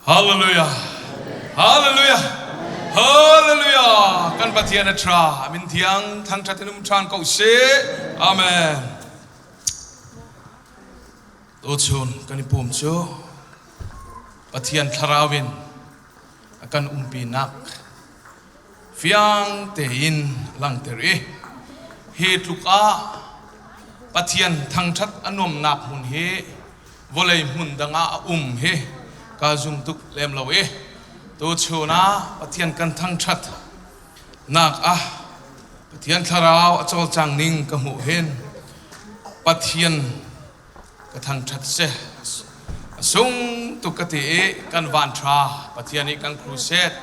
Hallelujah. Hallelujah. Hallelujah. Kan Pathian a ṭha. Min thiang thangṭhat in um ṭhan ko sih. Amen. Tuchun kan i pum cu Pathian thlarau in a kan umpinak fiang tein langhter i hi tluk ah Pathian thangṭhat a nuamnak hmun hi vawlei hmun dang ah a um hi ka zum tuk lem lo i tuchun ah Pathian kan thangṭhat nak ah Pathian thlarau a cawlcang ning ka hmuh hin Pathian ka thangṭhat si. A sung tuk ka ti i kan van ṭha Pathian nih kan crusade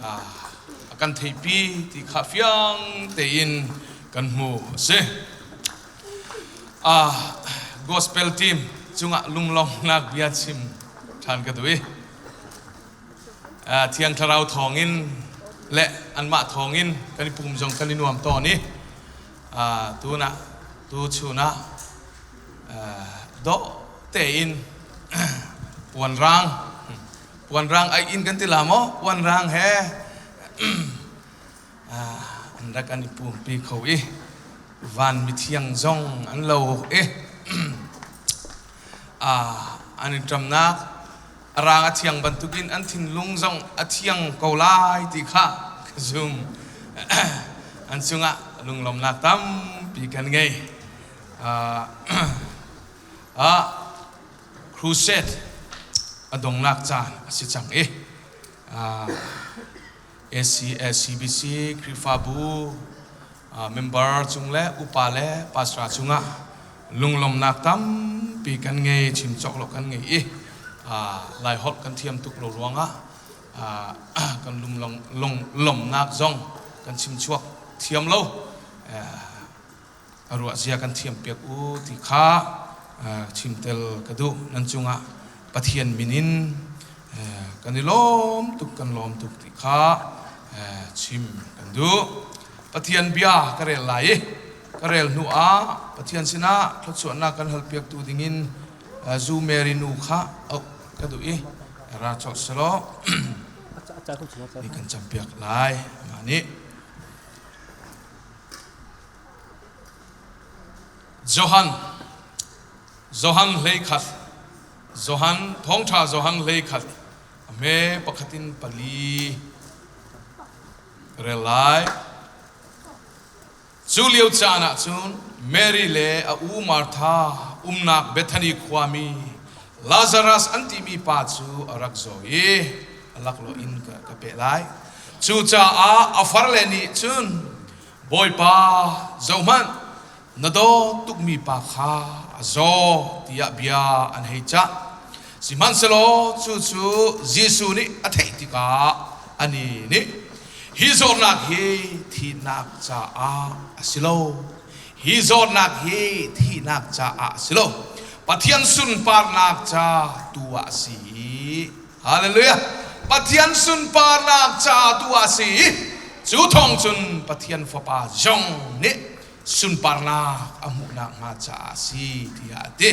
a kan theihpi ti kha fiang tein kan hmu a si. Gospel team cungah lunglawmhnak bia chim ṭhan ka duh i Thiang Thlarau thawngin le anmah thawngin kan i pum zong kan i nuam tawn i tunah tuchun ah dawh tein puanrang puanrang ai in kan ti la maw puanrang he an rak an i pumpi kho i van mithiang zong an lo i an in ṭamnak a rang a thiang bantukin an thinlung zong a thiang ko lai ti kha ka zum. An cungah lunglawmnak tampi kan ngei. Uh, crusade a dongnak caan a si cang i uh, ACACBC Khrihfabu member cung le upa le pastor cungah lunglawmnak tampi kan ngei chim cawk lo kan ngei i Laiholh kan thiam tuk lo ruangah kan lunglawmnak zong kan chim chuak thiam lo a ruah zia kan thiam piak u ti kha chim tel ka duh nan cungah Pathian min in kan i lawm tuk kan lawm tuk ti kha chim kan duh Pathian bia ka rel lai i ka rel hnu ah Pathian sinah thluachuahnak kan halpiaktu dingin Zu Mary nu kha auh ka duh i ra cawk selaw ni kan campiak lai mah nih Johan Johan hleikhat Johan thawngṭha Johan hleikhat a hme pakhat in pali rel lai. Cu lio caan ah cun Mary le a u Martha umnak Bethany khuami Lazarus an timi pa cu a rak zaw i a laklawh in ka, ka peh lai. Cucaah a farle nih cun Bawipa zohhmanh na dawt tukmi pa kha a zaw tiah bia an hei cah. Sihmanhsehlaw cucu Jesuh nih a theih tikah anih nih hi zawtnak hi thihnak caah a si lo. Hi zawtnak hi thihnak caah a si lo. Pathian sunparnak ca tu ah a si. Hallelujah! Pathian sunparnak ca tu ah a si. Cu thawng cun Pathian Fapa zong nih sunparnak a hmuh nakhnga caah a si tiah a ti.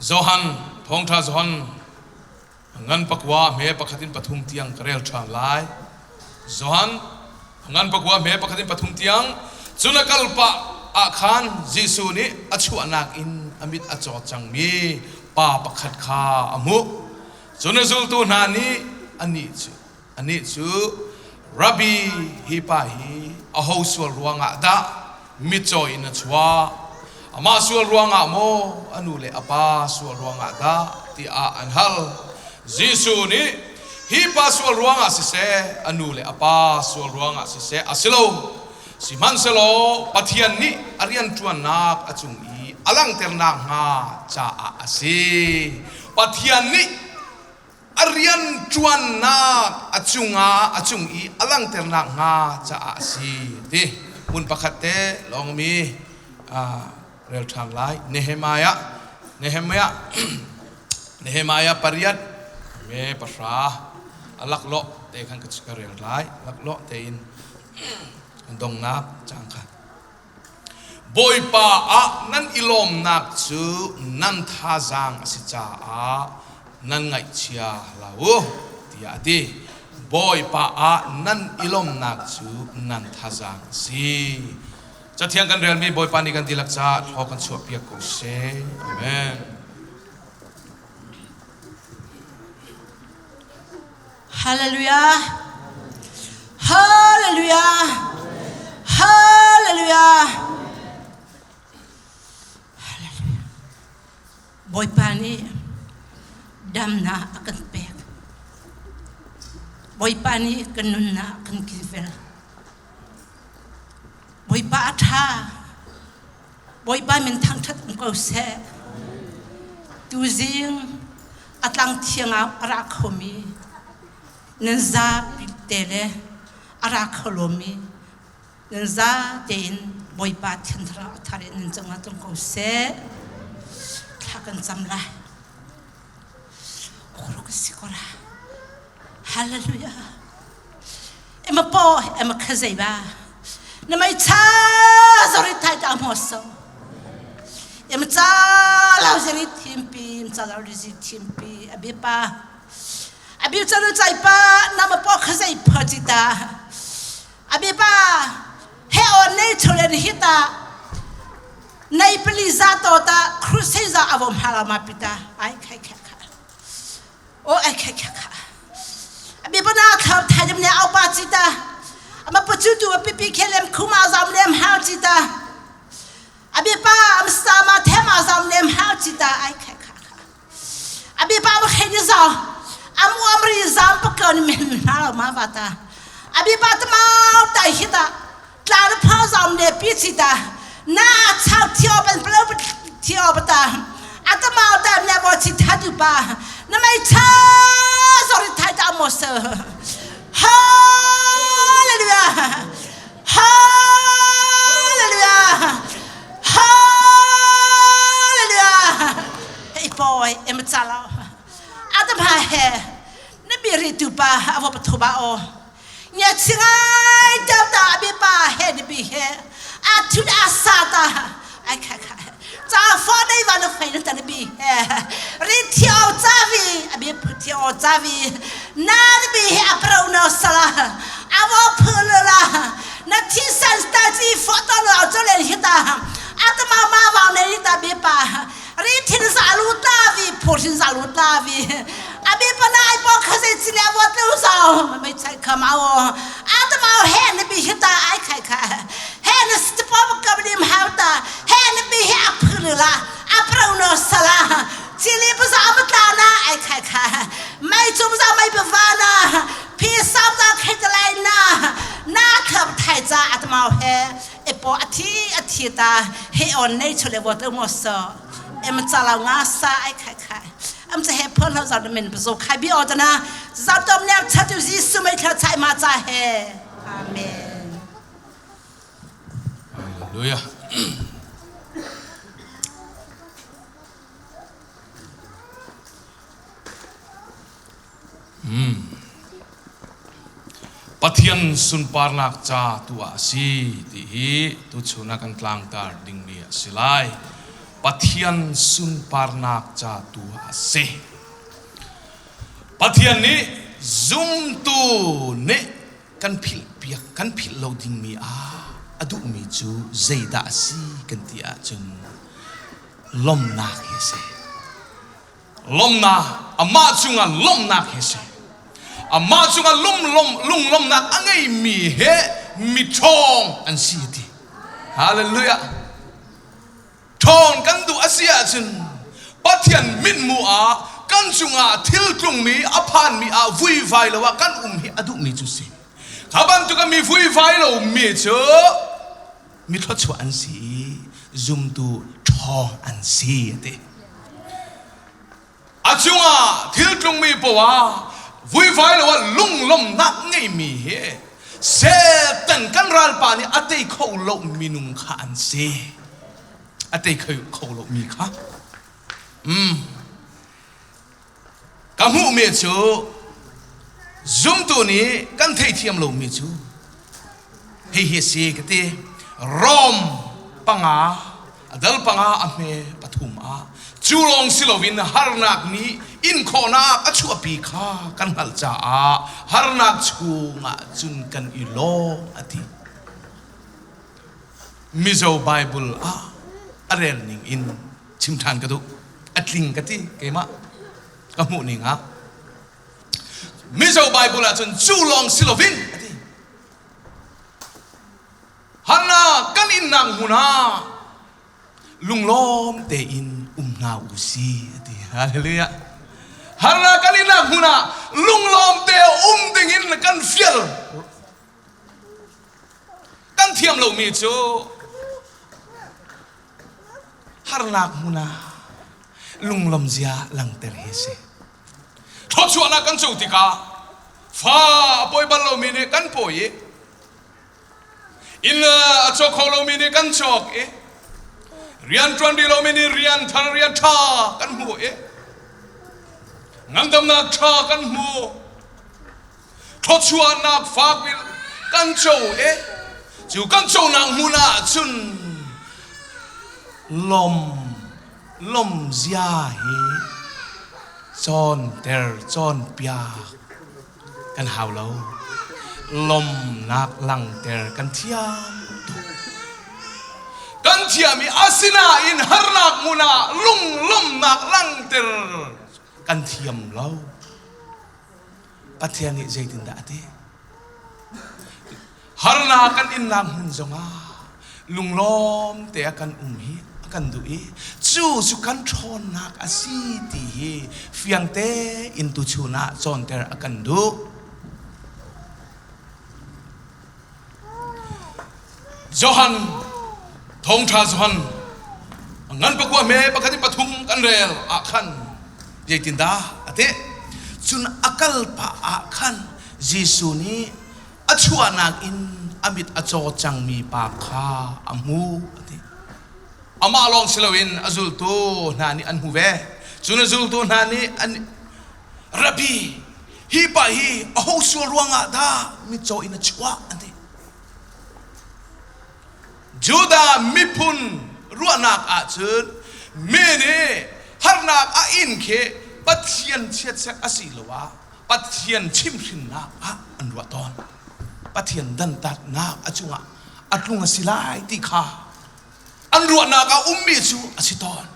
Johan thawngṭha Johan ngan pakua hme pakhat in pathum tiang ka rel ṭhan lai. Johan ngan pakua hme pakhat in pathum tiang cun a kal pah ah khan Jesuh nih a chuahnak in a mit a cawt cangmi pa pakhat kha a hmuh. Cun a zultu hna nih anih cu anih cu Rabbi hi pa hi aho sual ruangah dah mitcaw in a chuah? Amah sual ruangah maw a nu le a pa sual ruangah dah tiah an hal. Jesuh nih hi pa sual ruangah siseh a nu le a pa sual ruangah siseh a si lo. Sihmanhsehlaw Pathian nih a rianṭuannak a cung i a langhternak hnga caah a si. Pathian nih a rianṭuannak a cungah a cung i a langhternak hnga caah a si ti hmun pakhat te lawngmi rel ṭhan lai Nehemiah Nehemiah Nehemiah pariat me pahra a laklawh te khan ka rel lai laklawh tein dongnak cang kha. Bawipa ah nan i lawmnak cu nan thazaang a si caah nan ngaihchia hlah u, tiah a ti. Bawipa ah nan i lawmnak cu nan thazaang a si. Cathiang kan relmi Bawipa nih kan dihlak caah thlaw kan chuahpiak ko seh. Amen. Hallelujah. Hallelujah. Hallelujah. Hallelujah. Bawipa nih damnak a kan pek. Bawipa nih kan nunnak kan kilvel. Bawipa a ṭha. Bawipa min thangṭhat um ko seh. Tuzing a tlang thiang ah a ra khomi nan zapi te le a ra kho lomi nan za tein Bawipa thianthar a thar in nan cungah tlung ko seh. Thla kan cam lai. Hallelujah. Ema po ema khazei ba. Na mai cha zori thai ta mo so. Ema cha lau zeri thim pi, cha lau ri thim pi abi pa. Abi cha lu chai pa na ma po khazei pha chi ta. Abi pa he on nei cholen hi ta. Nei pali za to ta crusade za avom hala ma pita ai khai khai kha. O ai khai kha kha. Abi bana khau thai jam ne au pa chi ta. Ama pachu tu pipi khelem khuma zam lem hau chi ta. Abi pa am sa ma them a zam lem hau chi ta ai khai kha kha. Abi pa ma khe ni za am uam ri zam pa kan men na lo ma va ta. Abi pa ta mau tai hi ta tla na pha zam ne pi chi ta na chau thio ban plo thio pa ta ata mau ta ne bo chi tha du pa na mai cha sorry thai ta mo se hallelujah hallelujah hallelujah hey boy em cha lo ata pha he na bi ri tu pa avo pa thu ba o Nya chingai tau ta abi pa he ni bi he a thu a sa ta ai kha kha cha fo dei wa na fai na ta ni bi he ri thio cha vi abi phu thio cha vi na ni bi he a pro no sala awo phu la na thi san ta chi fo to lo cho le hi ta atma ma wa ne ni ta bi pa ri thin za lu ta vi phu thin za lu ta vi abi pa na ai po kha se chi le wo tu so mai chai kha ma wo a ta ma he ne bi hi ta ai khai kha he ne st po ka bi ma ta he ne bi he a phu la a pro no sala chili pa za ma ta na ai khai kha mai chum za mai pa va na phi sam za khai ta lai na na khap thai cha at ma he e po a thi a thi ta he on nei chule wo te mo so em cha lao nga sa ai khai khai am cha he phon ho za men zo khai bi o ta na za tom ne cha tu Jesu mai thla chai ma cha he amen Hallelujah. Pathian sunparnak ca tu ah a si ti hi tuchun ah kan tlangtar dingmi a si lai. Pathian sunparnak ca tu ah a si. Pathian nih zumtu nih kan philh piak kan philh lo dingmi ah a duhmi cu zeidah a si kan ti ahcun lawmhnak hi a si. Lawmnak amah cungah lawmhnak hi a si. Amah cungah lunglawmhnak a ngeimi he miṭhawng an si ti. Hallelujah. Ṭhawn kan duh a si ahcun Pathian mithmuh ah kan cungah thil tlungmi a phanmi ah vuivai lo ah kan um hi a duhmi cu si. Kha bantuk a mi vuivai lomi cu mi thluachuah an si i zumtu ṭhawng an si a ti. A cungah thil tlungmi poah vuivai lo ah lunglawmhnak ngeimi hi Satan kan ralpa nih a tei kho lo minung kha an si. A tei kho lo mi kha. Mm. Ka hmuhmi cu zumtu nih kan theithiam lomi cu hihi a si ka ti. Rom. panga a dal panga a hme pathum ah cu lawng si loin harnak nih inkhawhnak a chuahpi kha kan hngalh caah harnak chungah cun kan i lawm a ti. Mizo Bible ah a rel ning in chim ṭhan ka duh. A tling ka ti keimah ka hmuh ning ah. Mizo Bible ah cun cu lawng si loin a ti. Harnak kan innak hmun ah lunglawm tein um hna u si a ti. Hallelujah. Harnak kan innak hmun ah lunglawm te um ding in kan fial. Kan thiam lomi cu harnak hmun ah lunglawm zia langhter hi a si. Thluachuahnak kan co tikah fa a pawi bal lomi nih kan pawi i inn a cawk kho lomi nih kan cawk i rian ṭuan rih lomi nih rian thar rian ṭha kan hmu i ngandamnak ṭha kan hmu thluachuahnak fak in kan co i cu kan conak hmun ah cun lom lomzia hi cawnter cawnpiak kan hau lo. Lomnak langhter kan thiam tuk. Kan thiam i asinain harnak hmun ah lunglawmhnak langhter kan thiam lo. Pathian nih zeitindah a ti? Harnak kan innak hmun zongah lunglawm te a kan um hi a kan duh i cu cu kan ṭhawnnak a si ti hi fiang tein tuchun ah cawnter a kan duh. Johan thawngṭha Johan ngan pakua me pakhat in pathum kan rel ah khan zeitindah a ti cun a kal pah ah khan Jesuh nih a chuahnak in a mit a caw cangmi pa kha a hmu a ti. Amah lawng si loin a zultu hna nih an hmu ve. Cun a zultu hna nih an Rabbi, hi pa hi aho sual ruangah dah mitcaw in a chuah an ti. Judah miphun ruahnak ahcun mi nih harnak a in khi Pathian chiatserh a si lo ah Pathian chimhhrinnak ah an ruah tawn. Pathian dantatnak a cungah a tlung a si lai ti kha an ruahnak ah ummi cu a si tawn.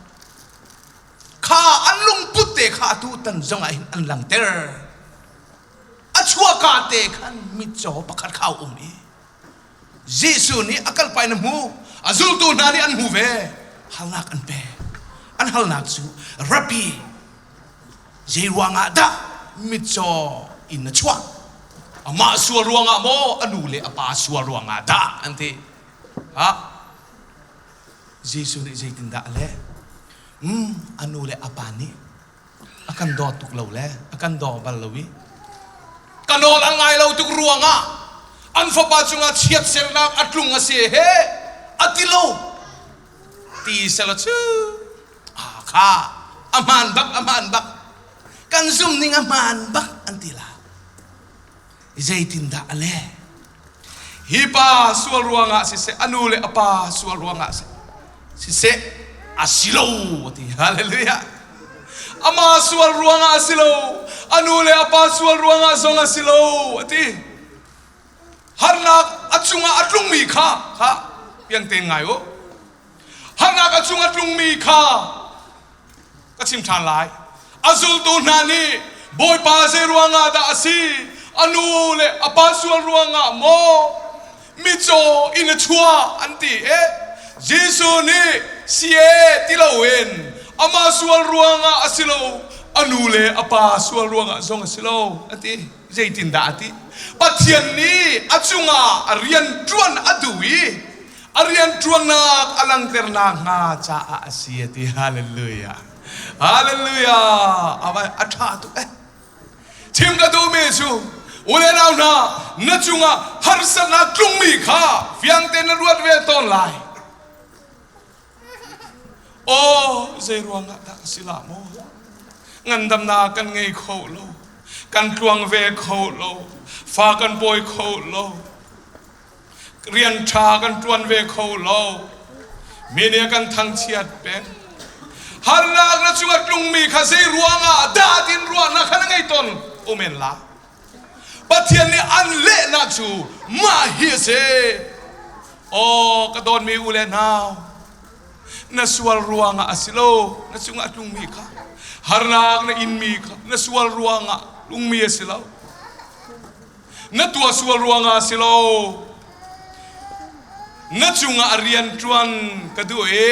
Kha an lungput te kha atu tan zongah hin an langter. A chuahka te khan mitcaw pakhat kha a um i Jesuh nih a kalpai na hmu, a zultu hna nih an hmu ve. Halnak an pek. An halnak cu Rabbi, zei ruangah dah mitcaw in na chuah? Amah sual ruangah maw a nu le a pa sual ruangah dah an ti. Ha? Jesuh nih zeitindah a leh? Um, a nu le a pa nih a kan daw tuk lo le a kan daw bal lo i ka nawl an ngai lo tuk ruangah an fapa cungah chiatsernak a tlung a si he a ti lo ti selaw cu ah kha a hmaan bak a hmaan bak kan zum ning a hmaan bak an ti la zeitindah a leh Hi pa sual ruangah siseh, a nu le a pa sual ruangah siseh, a si lo a ti. Hallelujah. Ama sual ruangah a si lo, a nu le a pa sual ruangah zong a si lo a ti. Harnak a cungah a tlungmi kha, kha piang tein ngai u. Harnak a cung a tlungmi kha ka chim ṭhan lai. A zultu hna nih Bawipa zei ruangah dah a si? A nu le a pa sual ruangah maw mitcaw in a chuah an ti i Jesuh nih si e ti loin amah sual ruangah a si lo, a nu le a pa sual ruangah zong a si lo a ti. Zeitindah a ti? Pathian nih a cungah a rian ṭuan a duh i a rianṭuannak a langhternak hnga caah a si a ti. Hallelujah. Hallelujah. A ṭha tuk eh. Chim ka duhmi cu u le nau hna na cungah harsatnak tlungmi kha fiang tein na ruat ve tawn lai. Aw, zei ruangah dah a si la maw? Ngandamnak kan ngei kho lo. Kan tluang ve kho lo. Fa kan pawi kho lo. Rian ṭha kan ṭuan ve kho lo. Mi nih a kan thangchiat peng. Harnak na cung a tlungmi kha zei ruangah dah tin ruahnak kha na ngei tawn umen la. Pathian nih an lehnak cu mah hi a si. Aw ka dawtmi u le nau, na sual ruangah a si lo, na cungah a tlungmi kha. Harnak na inmi kha na sual ruangah tlungmi a si lo. Na tuah sual ruangah a si lo. Na cungah a rianṭuan ka duh i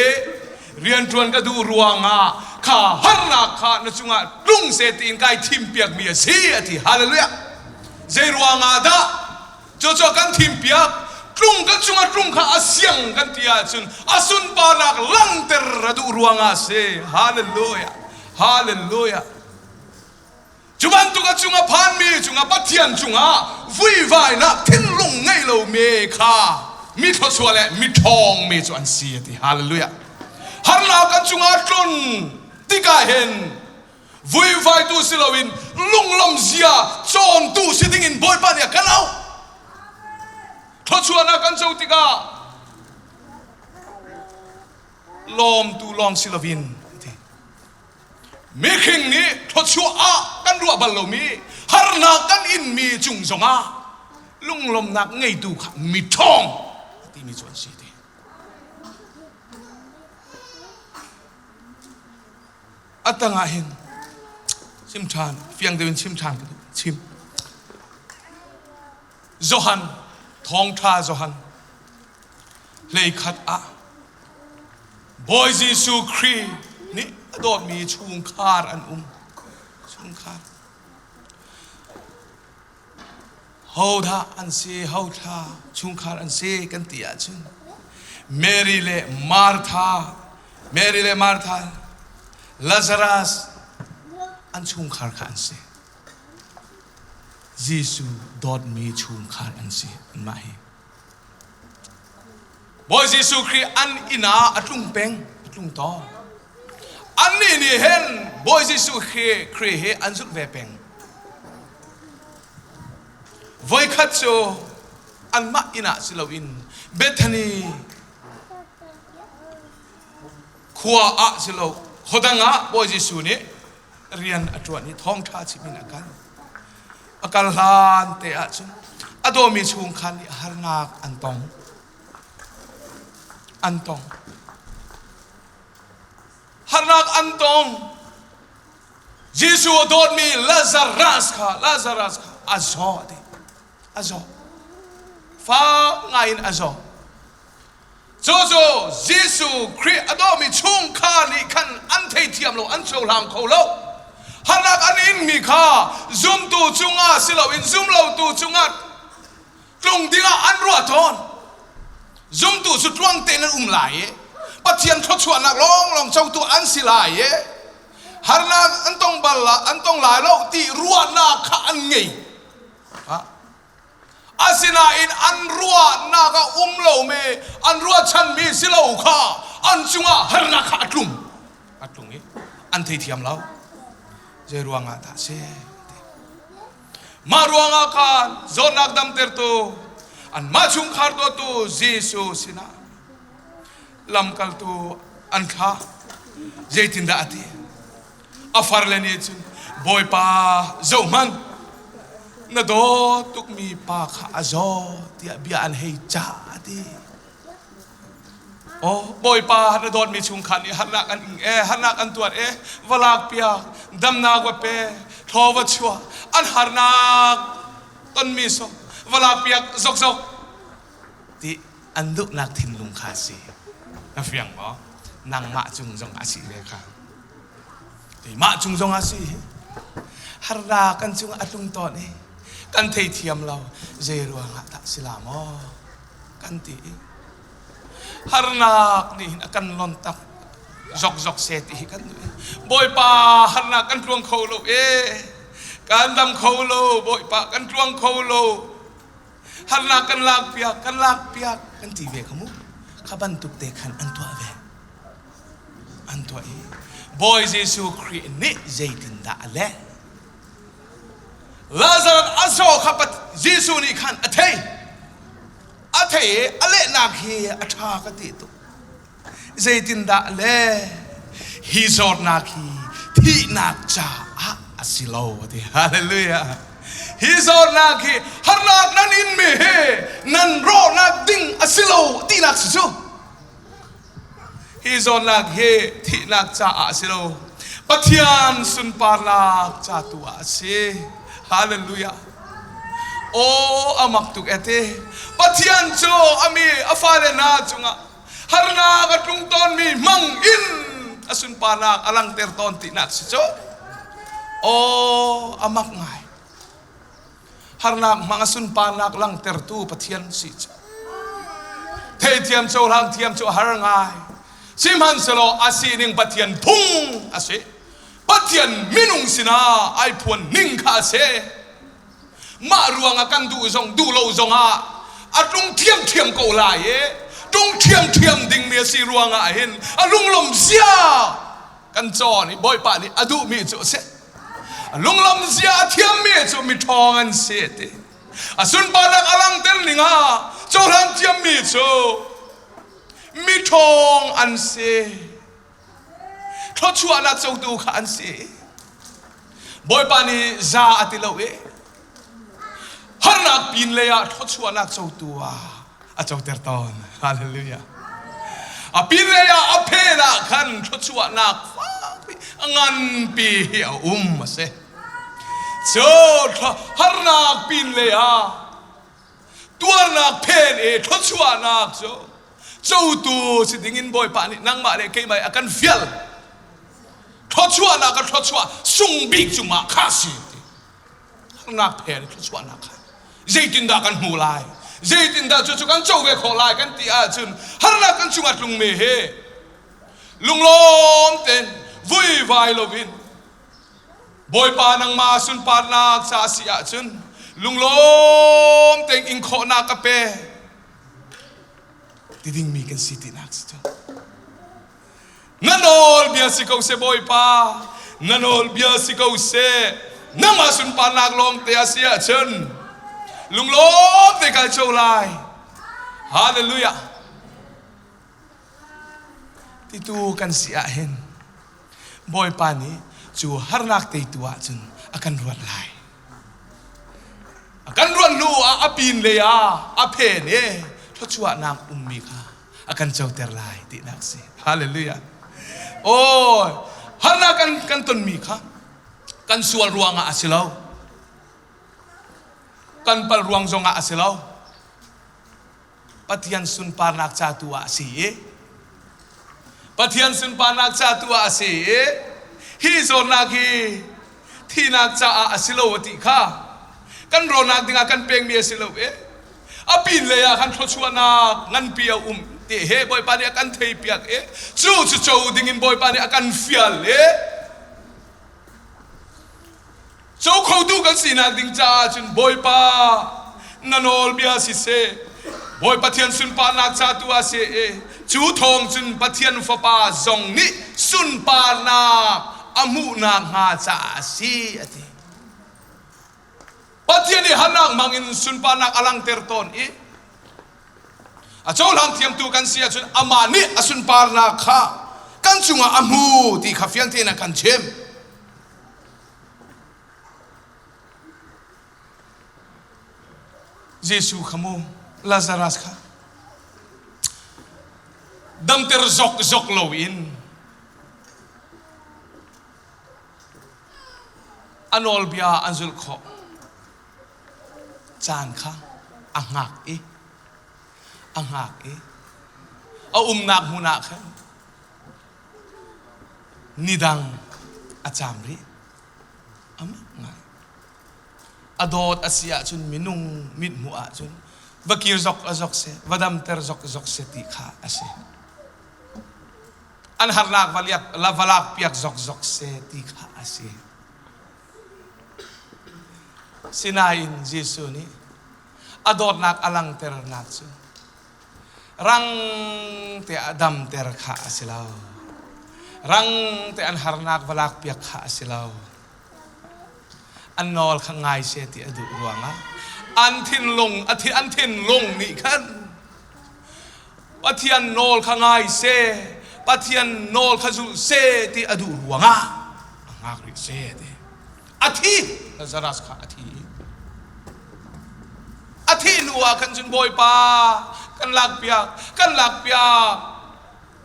rianṭuan ka duh ruangah kha harnak kha na cungah tlung seh tiin kai thimpiakmi a si a ti. Hallelujah. Zei ruangah dah cucu kan thimpiak? Tlung kan cungah tlung kha a siang kan ti ahcun a sunparnak langhter a duh ruangah a si. Hallelujah. Hallelujah. Cu bantuk a cung a phanmi cungah Pathian cungah vuivainak thinlung ngei lomi kha mi thluachuah le mi ṭhawngmi cu an si a ti. Hallelujah. Harnak kan cungah tlun tikah hin vuivaitu si loin lunglawm zia cawntu si dingin Bawipa nih a kan auh. Thluachuahnak kan co tikah lawmtu lawng si loin a ti. Mihring nih thluachuah ah kan ruah bal lomi harnak kan inmi cung zongah lunglawmhnak ngeitu kha miṭhawng a timi cu an si ti. A tangah hin chim ṭhan, fiang deuh in chim ṭhan ka duh. Chim. Johan, thawngṭha Johan, hleikhat ah Bawi Jesuh Khrih nih a dawtmi chungkhar an um. Chungkhar. Hodah an si, ho thla chungkhar an si kan ti ahcun Mary le Martha, Mary le Martha, Lazarus an chungkhar kha an si. Jesuh dawtmi chungkhar an si anmah hi. Bawi Jesuh Khrih an inn ah a tlung peng, a tlung tawn. Annih nih hin Bawi Jesuh Khrih hi an zulh ve peng. Voikhat cu anmah inn ah si loin Bethany khua ah si lo khuadang ah Bawi Jesuh nih rian a ṭuan i thawngṭha chim in a kal. A kal hlan te ahcun a dawmi chungkhar nih harnak an tong. An tong. Harnak an tong. Jesuh a dawtmi Lazarus kha Lazarus kha a zaw a ti. A zaw. Fak ngai in a zaw. Cucu Jesuh Khrih a dawmi chungkhar nih khan an theithiam lo, an cohlang kho lo. Harnak an inmi kha zumtu cungah si loin zumlotu cungah tlung dingah an ruah tawn. Zumtu cu tluang tein an um lai i Pathian thluachuahnak lawnglawng cotu an si lai i harnak an tong bal la, an tong lai lo ti ruahnak kha an ngei. Asinain an ruahnak a um lomi, an ruahchanmi si lo kha an cungah harnak kha a tlung. A tlung i an theithiam lo. Zei ruangah dah si? Mah ruangah khan zawtnak damtertu anmah chungkhar dawtu Jesuh sinah lamkaltu an thlah. Zeitindah a ti? A farle nih cun Bawipa zohhmanh na dawt tukmi pa kha a zaw tiah bia an hei cah a ti. Aw Bawipa na dawtmi chungkhar nih harnak an ing e harnak an tuar e va lak piak damnak va pe thlaw va chuah an harnak tonmi sok va lak piak zokzok ti an duhnak thinlung kha a si. Na fiang maw? Nangmah cung zong a si ve kha. Keimah cung zong a si. Harra kan cung a tlung tawn i kan theithiam lo zei ruangah dah si la maw kan ti i harnak nih hin a kan lon tak zokzok se ti hi kan duh i Bawipa harnak kan tluang kho lo e kan dam kho lo Bawipa kan tluang kho lo harnak kan lak piak kan lak piak kan ti ve kha mu kha bantuk te khan an tuah ve an tuah i Bawi Jesuh Khrih nih zeitindah a leh Lazarus a zaw kha Jesuh nih khan a thei a thei i a lehnak hi a ṭha ka ti tuk. Zeitindah le hi zawtnak hi thihnak caah a si lo a ti. Hallelujah. Hi zawtnak hi harnak nan inmi hi nan rawhnak ding a si lo tinak si cu. Hi zawtnak hi thihnak caah a si lo. Pathian sunparnak ca tu ah a si. Hallelujah. Aw a mak tuk ete. Pathian cu a mi a fale hna cungah harnak a tlung tawnmi hmang in a sunparnak a langhter tawn tinak si cu. Aw a mak ngai. Harnak hmang a sunparnak langhtertu Pathian si cu. Theithiam cohlang thiam cu a har ngai. Sihmanhsehlaw a sining Pathian phung a si. Pathian minung sinah ai phuan ning kha a si. Mah ruangah kan duh zong duh lo zongah a tlung ṭhiamṭhiam ko lai i tlung ṭhiamṭhiam dingmi a si ruangah hin a lunglawm zia kan cawn i Bawipa nih a duhmi cu a si. A lunglawm zia a thiammi cu miṭhawng an si a ti. A sunparnak a langhter ning ah cohlan thiammi cu miṭhawng an si. Thluachuahnak cotu kha an si. Bawipa nih za a ti lo i harnak pin lei ah thluachuahnak cotu ah a coter tawn. Hallelujah. A pinlei ah a phen ah khan thluachuahnak fakpi a nganpi hi a um a si. Cu harnak pinlei ah tuarnak phen i thluachuahnak cu cotu si dingin Bawipa nih nangmah le keimah a kan fial. Thluachuahnak a thluachuah sung bik cu mah kha si. Harnak phen thluachuahnak kha zeitindah kan hmu lai zeitindah cucu kan co ve khawh lai kan ti ahcun harnak kan cungah tlungmi hi lunglawm tein vuivai loin Bawipa nangmah sunparnak ca a si ahcun lunglawm tein in khawhnak ka pe ti dingmi kan si tinak si cu. Na nawlbia si ko seh Bawipa, na nawlbia si ko seh. Nangmah sunparnak lawng te a si ahcun lunglawm te kai co lai. Hallelujah. Titu kan si ah hin Bawipa nih cu harnak teitu ahcun a kan ruat lai. A kan ruat hnu ah a pin lei ah a phen i thluachuahnak ummi kha a kan coter lai tinak si. Hallelujah. Oh, harnak kan kan tonmi kha kan sual ruangah a si lo. Kan pal ruang zongah a si lo. Pathian sunparnak ca tu ah a si i Pathian sunparnak ca tu ah a si i hi zawtnak hi thihnak caah a si lo a ti kha kan rawlnak dingah kan pekmi a si lo i a pin lei ah khan thluachuahnak nganpi a um ti he Bawipa nih a kan theipiak i cu cu co dingin Bawipa nih a kan fial i Co khotu kan sinak ding caah cun Bawipa na nawlbia siseh Bawi Pathian sunparnak ca tu ah si i cu thawng cun Pathian Fapa zong nih sunparnak a hmuhnak hnga caah a si a ti. Pathian nih harnak hmang in sunparnak a langhter tawn i a cohlang thiamtu kan si ahcun amah nih a sunparnak kha kan cungah a hmu ti kha fiang tein a kan chim. Jesuh kha mu Lazarus kha damter zok zok loin a nawlbia an zulh khawh caan kha a hngak i a hngak i a umnak hmun ah khan Nidang a caam rih. A mak ngai. A dawt a si ahcun minung mithmuh ahcun va kir zok a zok seh, va damter zok zok seh ti kha a si. An harnak va liak, va lak piak zok zok seh ti kha a si. Sinain Jesuh nih a dawtnak a langhternak cu Rang te a damter kha a si lo. Rang te an harnak va lakpiak kha a si lo. An nawl kha ngai seh ti a duh ruangah an thinlung a thi an thinlung nih khan Pathian nawl kha ngai seh. Pathian nawl kha zul seh ti a duh ruangah a hngak rih seh ti. A thi Lazarus kha a thi. A thih hnu ah khan cun Bawipa kan lakpiak kan lakpiak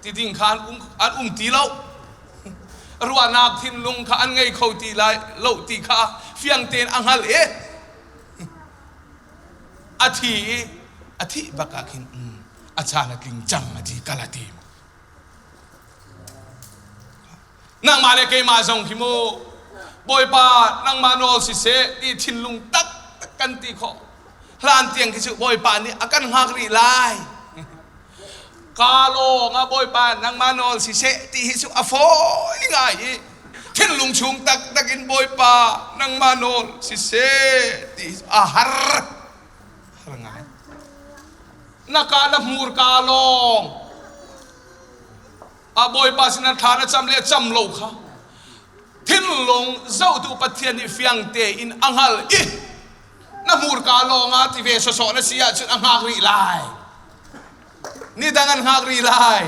ti ding kha an um, an um ti lo. Ruahnak thinlung kha an ngei kho ti lai lo ti kha fiang tein a hngalh i a thi i a thih bak ah khin a caan a tling cang a ti kal a tim. Nangmah le keimah zong hi mu Bawipa nangmah nawl siseh ti thinlung taktak kan ti khawh. Hlan tiang khi cu Bawipa nih a kan hngak rih lai. Ka lawng ah Bawipa nangmah nawl siseh ti hi cu a fawi ngai i thinlung chung taktak in Bawipa nangmah nawl siseh ti hi cu a har. Har ngai. Na ka na hmurka lawng a Bawipa sinah thla na cam le cam lo kha thinlung zohtu Pathian nih fiang tein a hngal i na hmurka lawngah ti ve sawsawh na si ahcun a hngak rih lai. Ni dang an hngak rih lai.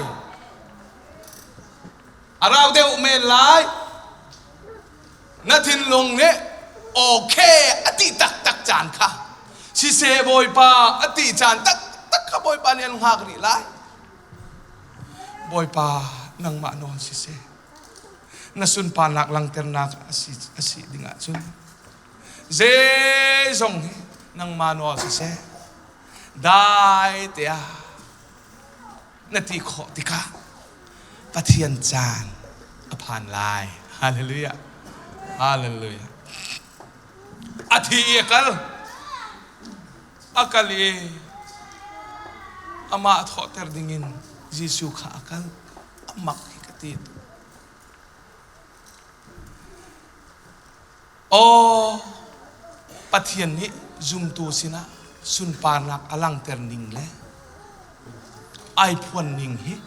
A rau deuh men lai. Na thinlung nih okay a ti taktak caan kha siseh Bawipa a ti caan taktak kha Bawipa nih an hngak rih lai. Bawipa nangmah nawl siseh na sunparnak langhternak a si, a si ding ahcun zeizong hi nangmah nawl siseh dai tiah na ti khawh tikah Pathian caan a phan lai. Hallelujah. Hallelujah. A thi i a kal. A kal i amah thawhter dingin Jesuh kha a kal. A mak hi ka ti. Aw, Pathian nih zumtu sinah sunparnak a langhter ning le ai phuan ning hi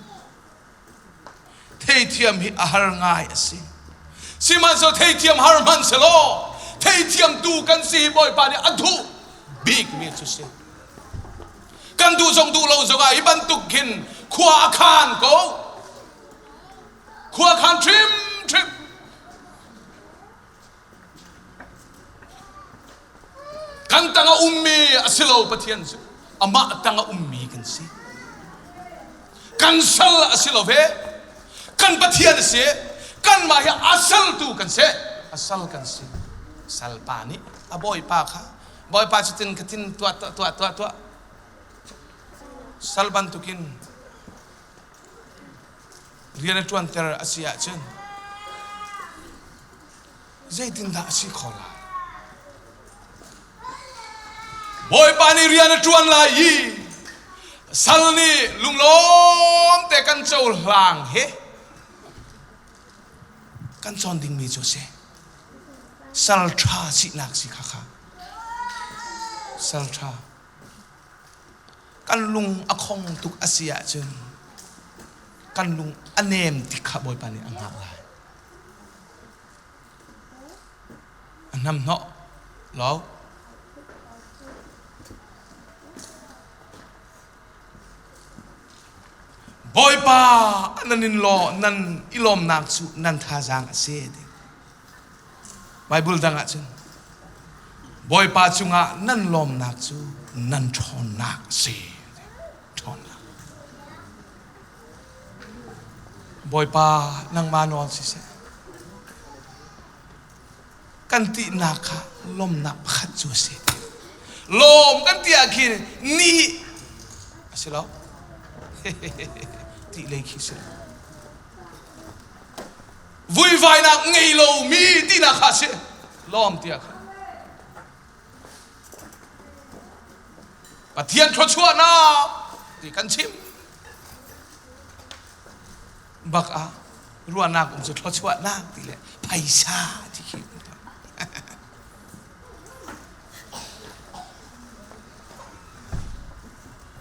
Theithiam hi a har ngai a si. Sihmanhsehlaw theithiam har hmanh selaw theithiamtu kan si hi Bawipa nih a duh bikmi cu si. Kan duh zong duh lo zongah hi bantuk khin khua a khan ko. Khua khan hrimhrim. Kan tang a ummi a si lo Pathian cu amah tang a ummi kan si. Kan sal a si lo ve. Kan Pathian a si. Kanmah hi a saltu kan si. A sal kan si. Salpa nih a bawipa kha bawipa cu tin khatin tuah tuah tuah tuah tuah sal bantukin rian a ṭuanter a si ahcun zeitindah a si kho lai? Bawipa nih rian a ṭuan lai i sal nih lunglawm te kan cohlang hi kan cawn dingmi cu a si. Sal ṭha sinak si kha kha. Sal ṭha. Kan lung a khong tuk a si ahcun kan lung a nem tik kha Bawipa nih a hngah lai. A hnamhnawh lo. Bawipa nan in law nan i lawmnak cu nan thazaang a si. Bible dang ahcun Bawipa cungah nan lawmnak cu nan ṭhawnnak a si. Ṭhawnnak. Bawipa nangmah nawl siseh. Kan tihnak kha lawmnak pakhat cu a si. Lawm kan ti ah khin ni a si lo. Tih lei khi si lo. Vuivainak ngei lomi tinak kha a si. Lawm tiah khan. Pathian thluachuahnak ti kan chim. Bak ah ruahnak um cu thluachuahnak ti le phaisa ti khi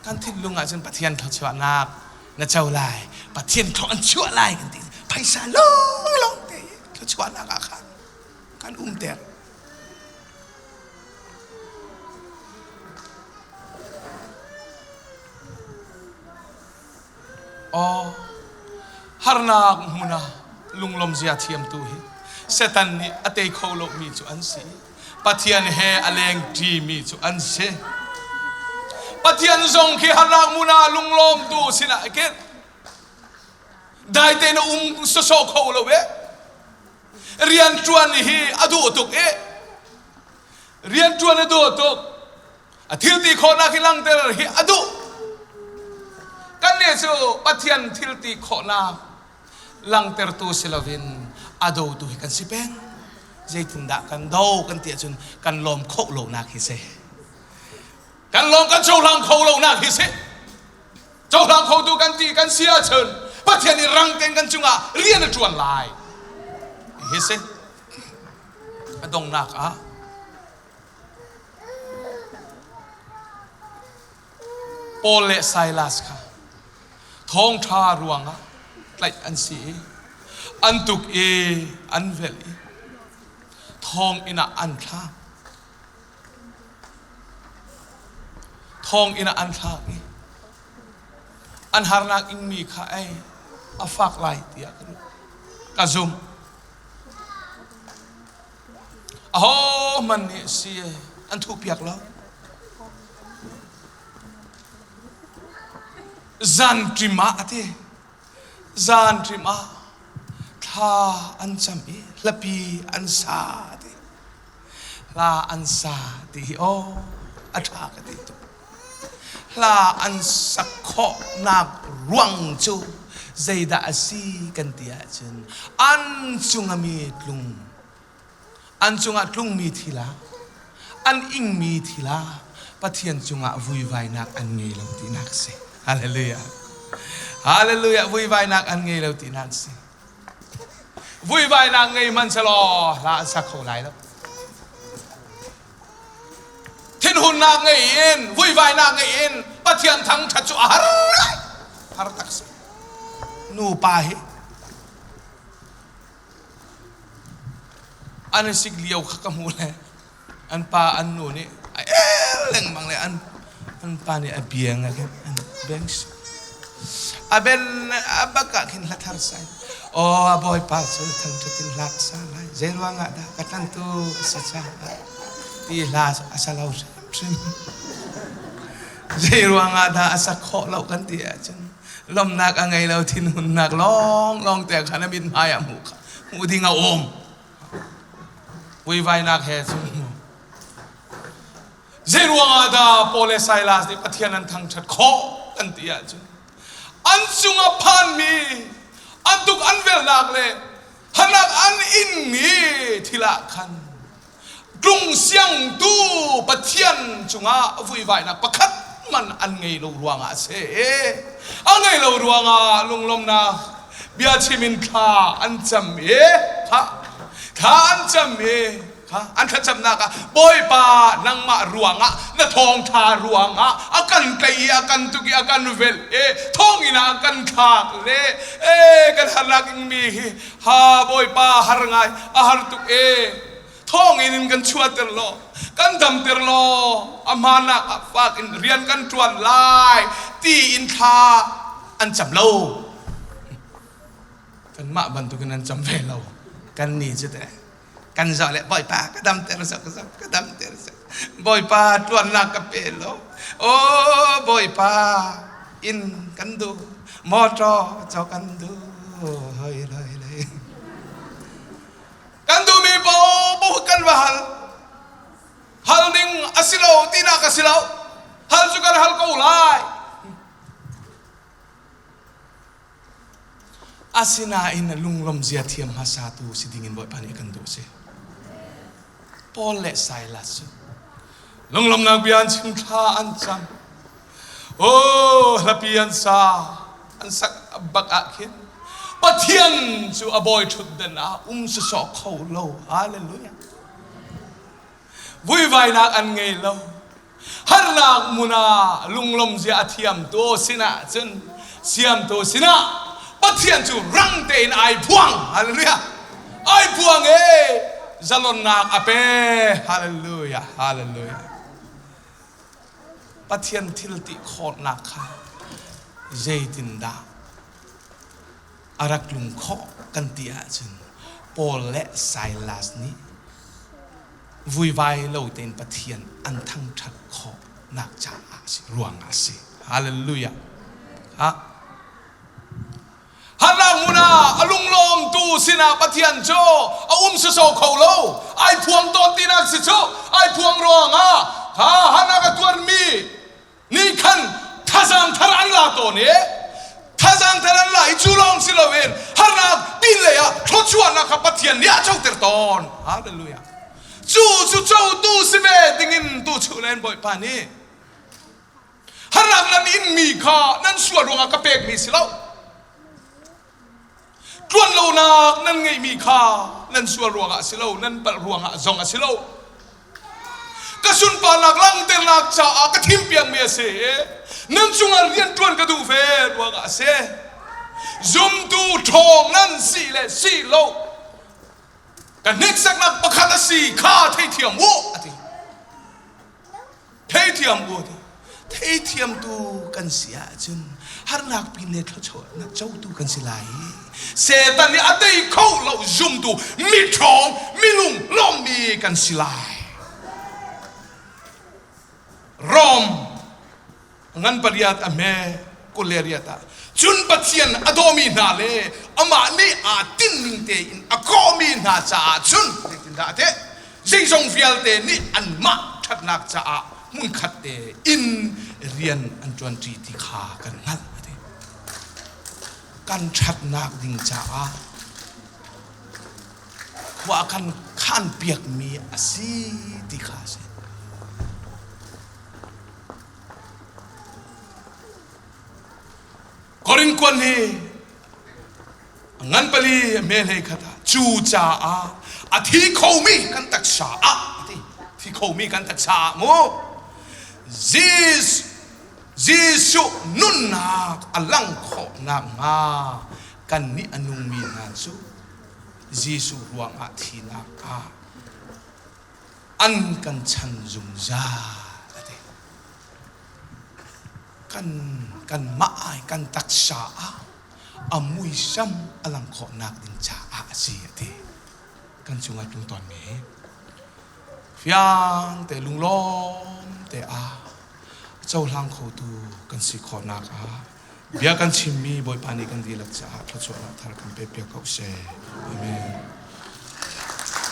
Kan thinlung ahcun Pathian thluachuahnak na co lai, Pathian thlua an chuah lai kan ti. Phaisa lawnglawng te thluachuahnak ah khan kan umter. Aw, Harnak hmun ah lunglawm zia thiamtu hi Satan nih a tei kho lomi cu an si. Pathian he a lengṭimi cu an si. Pathian zong khi harnak hmun ah lunglawmtu sinah khin dai tein a um sawsawh kho lo e. Rian ṭuan hi a duh tuk i rian ṭuan a duh tuk. A thil ti khawhnak hi langhter hi a duh. Kannih cu Pathian thil ti khawhnak langhtertu si loin a dotu hi kan si peng. Zeitindah kan do kan ti ahcun kan lawm khawh lonak hi si. Kan lawm kan cohlang kho lonak hi si. Cohlang khotu kan ti kan si ahcun Pathian nih rang tein kan cungah rian a ṭuan lai. Hi si. A donghnak ah Paul le Silas kha thawngṭha ruangah tlaih an si i an tuk i an velh i thonginn ah an thlak. Thonginn ah an thlak i an harnak ingmi kha ei a fak lai tiah ka zumh. Ahohmanh nih si an thuhpiak lo. Zanṭim ah a ti. Zanṭim ah thla an cam i hlapi an sa a ti. Hla an sa ti hi aw a ṭha ka ti tuk. Hla an sak khawhnak ruang cu zeidah a si kan ti ahcun an cung a mi tlung an cungah tlungmi thil ah an ingmi thil ah Pathian cungah vuivainak an ngei lo tinak a si. Hallelujah. Hallelujah. Vuivainak an ngei lo tinak a si. Vuivainak ngei hmanhselaw hla an sa kho lai lo. Thinhunnak ngei in vuivainak ngei in Pathian thangṭhat cu a har lai. Har tak si. Nupa hi an i sik lio kha ka hmuh le an pa an nu nih a el lengmang le an an pa nih a biang a khin an beng a ben a bak ah khin hla thar sai aw a bawipa cu thangṭhat in hla ka sa lai zei ruangah dah ka tlantu a si caah ti hla a sa lo hrimhrim zei ruangah dah a sak khawh lo kan ti ahcun lawmhnak a ngei lo thinhunnak lawnglawng te khan a mithmai ah hmuh hmuh ding a um vuivainak he cun zei ruangah dah Paul le Silas nih Pathian an thangṭhat khawh kan ti ahcun an cungah phanmi an tuk an velnak le hanak an inmi thil ah khan tlung siangtu Pathian cungah vuivainak pakhat man an ngei lo ruangah a si. A ngei lo ruangah lunglawmnak bia chim in thla an cam i kha thla an cam i kha an thlacamnak ah Bawipa nangmah ruangah na thawngṭha ruangah a kan tlaih i a kan tuk i a kan velh i thawnginn ah a kan thlak le e kan harnak ingmi hi Ha Bawipa har ngai a har tuk e thawnginn in kan chuahter law kan damter law a hmanak ah fak in rian kan ṭuan lai ti in thla an cam lo kanmah bantukin an cam ve lo kan nih cu teh kan zoh le Bawipa ka damter zok zok ka damter zok Bawipa ṭuannak ka pe law aw Bawipa inn kan duh motor cho kan duh hoi loi lei kan duhmi paoh kan va hal hal ding a si lo tinak a si lo hal cu kan hal ko lai Asinain lunglawm zia thiam hmasatu si dingin Bawipa nih a kan duh a si. Paul le Silas cu lunglawmnak bia an chim thla an cam. Oh, hlapi an sa, an sak bak ah khin Pathian cu a bawi ṭhutdan ah um sawsawh kho lo. Hallelujah. Vuivainak an ngei lo. Harnak hmun ah lunglawm zia a thiamtu sinah cun siamtu sinah Pathian cu rang tein ai phuang. Hallelujah. Ai phuang e zalonnak a pe. Hallelujah. Hallelujah. Pathian thil ti khawhnak kha zeitindah a A rak tlung khawh kan ti ahcun Paul le Silas nih vuivai lo tein Pathian an thangṭhat khawhnak caah a si, ruangah a si. Hallelujah. Ha? Harnak hmun ah a lunglawmtu sinah Pathian cu a um sawsawh kho lo. Ai phuang tawn tinak si cu. Ai phuang ruangah ha harnak a tuarmi nih khan thazaang thar an la tawn i thazaang thar an la i cu lawng si loin harnak pinlei ah thluachuahnak kha Pathian nih a coter tawn. Hallelujah. Cu cu cotu si ve dingin tuchun in Bawipa nih harnak nan inmi kha nan sual ruangah ka pekmi si lo. Tluan lonak nan ngeihmi kha nan sual ruangah a si lo, nan palh ruangah zong a si lo. Ka sunparnak langhternak caah ka thimpiakmi a si i nan cungah rian ṭuan ka duh ve ruangah a si. Zumtu ṭhawng nan si le si lo ka hneksaknak pakhat a si kha theithiam u a ti. Theithiam u ti. Theithiamtu kan si ahcun harnak pin le thluachuahnak cotu kan si lai i Satan nih a tei kho lo zumtu miṭhawng minung lawmmi kan si lai. Rom ngan pariat a hme 28 ah cun Pathian a dawmi hna le amah nih aa tinhning tein a kawhmi hna caah cun zeitindah a ti zeizong vialte nih anmah ṭhatnak caah hmunkhat te in rian an ṭuanṭi ti kha kan hngalh a ti. Kan ṭhatnak ding caah khua kan khanpiakmi a si ti kha a si. Korin kuan hi ngan pali a hme hlei khat ah cu caah a thi khomi kan taksa ah a ti thi khomi kan taksa ah mu Jesuh nunnak a lang khawh nakhnga kannih a nungmi hna cu Jesuh ruangah thinak ah an kan chan zungzal a ti. Kan kanmah ai kan taksa ah a muisam a lang khawhnak ding caah a si a ti. Kan cungah tlung tawnmi hi fiang te lunglawm te ah cohlang khotu kan si khawhnak ah bia kan chimmi Bawipa nih kan dihlak caah thluachuahnak thar kan pe piak ko seh. Amen.